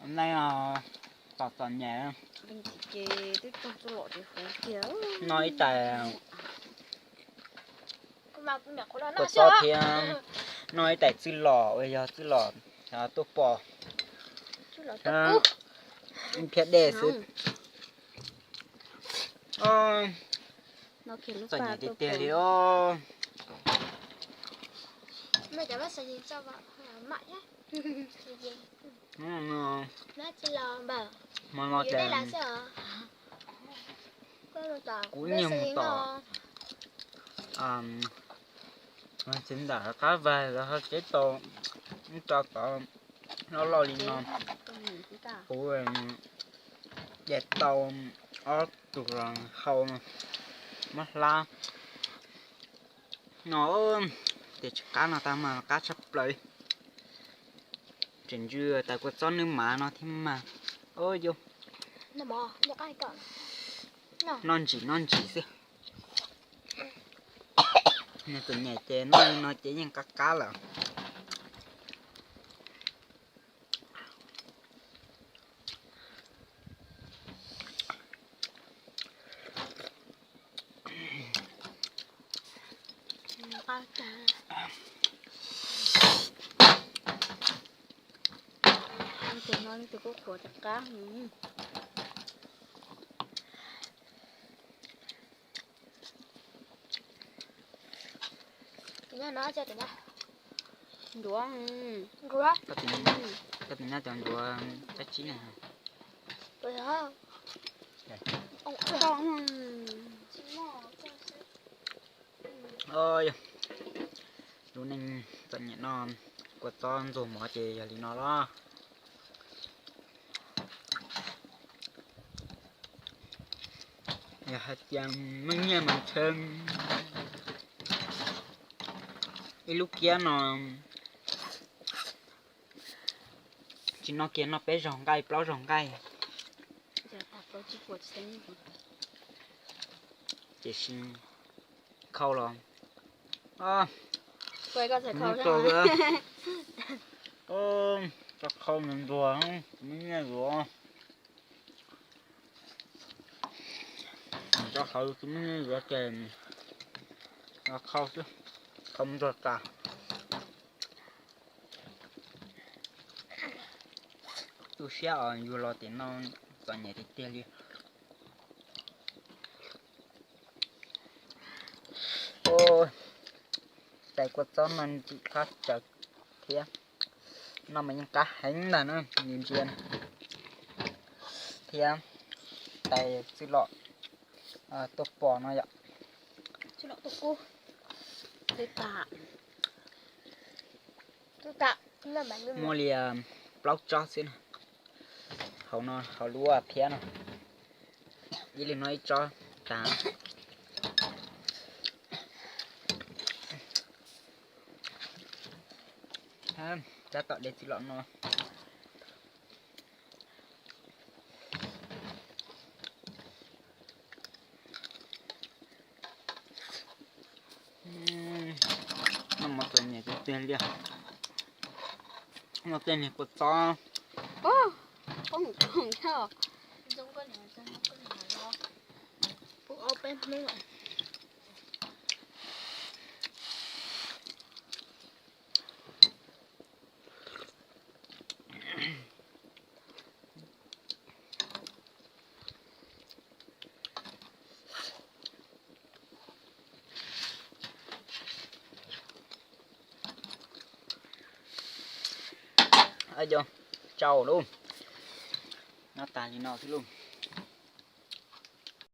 Ua neej os, txom txom nyem. Noj ib tais kua txob thiab noj ib tais txwj lom uas yog txwj lom tuaj pom, phiab dej xwb. Txom nyem tiag tiag li os. Hmo no ces kuv nyiag mus tom txiv ntawm qab vag los ho tsev tau ib co tod loj loj li no. Kuv de tau ob tug los hau no, muab hlab no. Tias tsis qab no tag mas qab tshaj plaws. Tseem ntsws tais kua txob nwb mav no thiab mas. Noj ntsim noj ntsim xwb. Nws txom nyem ces noj li no ces yeej qab qab lawm. Tus no tus kuj qhuav rov qab. Ncuav, koj tus no cov ncuav tab tsib na. Lub neej txom nyem no, kua txob ntxuag mov ces yog li no los. Yog hais tias muaj nyiaj mas ntshe ib lub kiab no tsis noj kiag noj peb zaug nqaij plaub zaug nqaij. Tiam sis khau los, koj khau ntxuag, muaj nyiaj yuav, rau hauv tsis muaj nyiaj yuav ces khau xwb, khau ntxuag tas. Tu siab os, yug los tiam no txom nyem tiag tiag li. Tais kua txob no ntsim qab tsawv thiab, noj mas yeej qab heev ntag na, ntsia thiab tais txwj lom tuaj pom no yom. Muaj li plaub tsob xwb na, hauv no hauv lub phiab no, ib leeg noj ib tsob tas. Tab tom de txwj lom no. Noj mov txom nyem tiag tiag li. Noj tej niag kua txob. Tsau lauj, noj tas li no xwb lauj.